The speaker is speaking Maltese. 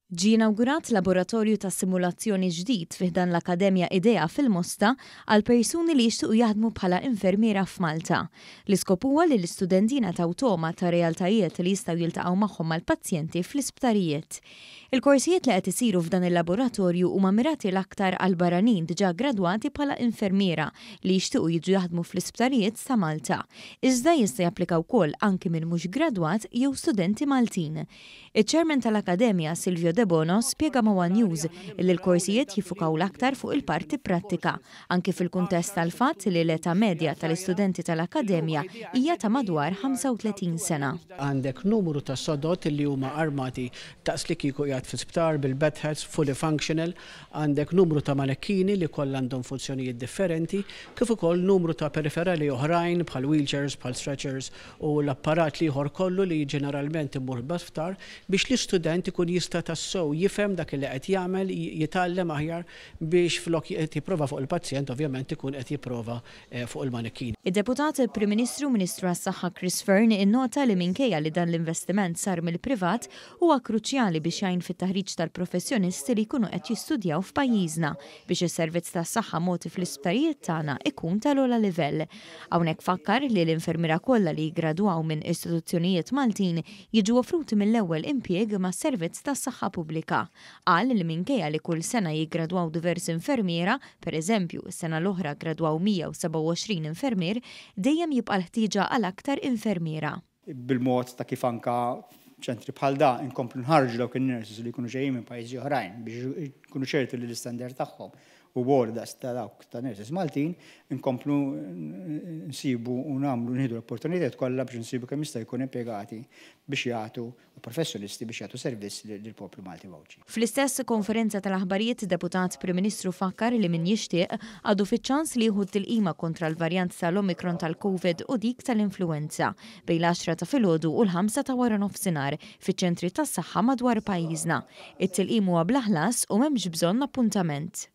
Ġie inawgurat laboratorju ta' simulazzjoni ġdid fi ħdan l-Akkademja IDEA fil-Mosta għal persuni li jixtiequ jaħdmu bħala infermiera f'Malta. L-iskop huwa li l-istudenti jingħataw togħma ta' realtajiet li jistgħu jiltaqgħu magħhom mal-pazjenti fl-isptarijiet. Il-korsijiet li qed isiru f'dan il-laboratorju huma mirati l-aktar għal barranin diġà gradwati bħala infermiera li jixtiequ jiġu jaħdmu fl-isptarijiet ta' Malta. Iżda jista' japplika wkoll anki min mhux gradwat jew studenti Maltin. Iċ-Chairman tal-Akkademja, Silvio Debono, spjega ma' one News illi l-korsijiet jiffukaw l-aktar fuq il-parti prattika, anki fil-kuntest tal-fatt li l-età medja tal-istudenti tal-Akkademja hija ta' madwar 35 sena. Għandek numru ta' sodod li huma armati daqs li kieku qiegħed fi sptar bil-bed heads fully functional, għandek numru ta' manekkini li kollha għandhom funzjonijiet differenti, kif ukoll numru ta' periferali oħrajn bħal wheelchairs, bħal stretchers u l-apparat l-ieħor kollu li ġeneralment imur b'sptar biex l-istudent ikun jista' tassew jifhem dak li qed jagħmel, jitgħallem aħjar biex flok qed jipprova fuq il-pazjent ovvjament ikun qed jipprova fuq il-manekkini. Id-Deputat Prim Ministru u Ministru għas-Saħħa Chris Fearne innota li minkejja li dan l-investiment sar mill-privat, huwa kruċjali biex jgħin fit-taħriġ tal-professjonisti li jkunu qed jistudjaw f'pajjiżna biex is-servizz tas-saħħa mogħti fl-isptarijiet tagħna ikun tal-ogħla livell. Hawnhekk fakkar li l-infermiera kollha li jiggradwaw minn istituzzjonijiet Maltin jiġu offruti mill-ewwel impjieg mas-servizz tas-saħħa pubblika. Qal li minkejja li kull sena jiggradwaw diversi infermiera, per eżempju, is-sena l-oħra ggradwaw 127 infermier, dejjem jibqa' l-ħtieġa għal aktar infermiera. Bil-mod ta' kif anka ċentri bħal da inkomplu nħarġu dawk in-nurses li jkunu ġejjin minn pajjiżi oħrajn biex jkunu ċerti li l-istandard tagħhom u għoli daqs ta' dawk ta' nurses Maltin, inkomplu nsibu u nagħmlu nieħdu l-opportunitajiet kollha biex nsibu kemm jista' jkun impjegati biex jagħtu u professjonisti biex jagħtu servizz lill-poplu Malti u Għawdxi. Fl-istess konferenza tal-aħbarijiet, Deputat Prim Ministru fakkar li min jixtieq, għadu fiċ-ċans li jieħu t-tilqima kontra l-varjant tal-Omicron tal-Covid u dik tal-influwenza, bejn l-għaxra ta' filgħodu u l-ħamsa ta' waranofsinhar fiċ-ċentri tas-saħħa madwar pajjiżna. It-tilqim huwa bla ħlas u m'hemmx bżonn appuntament.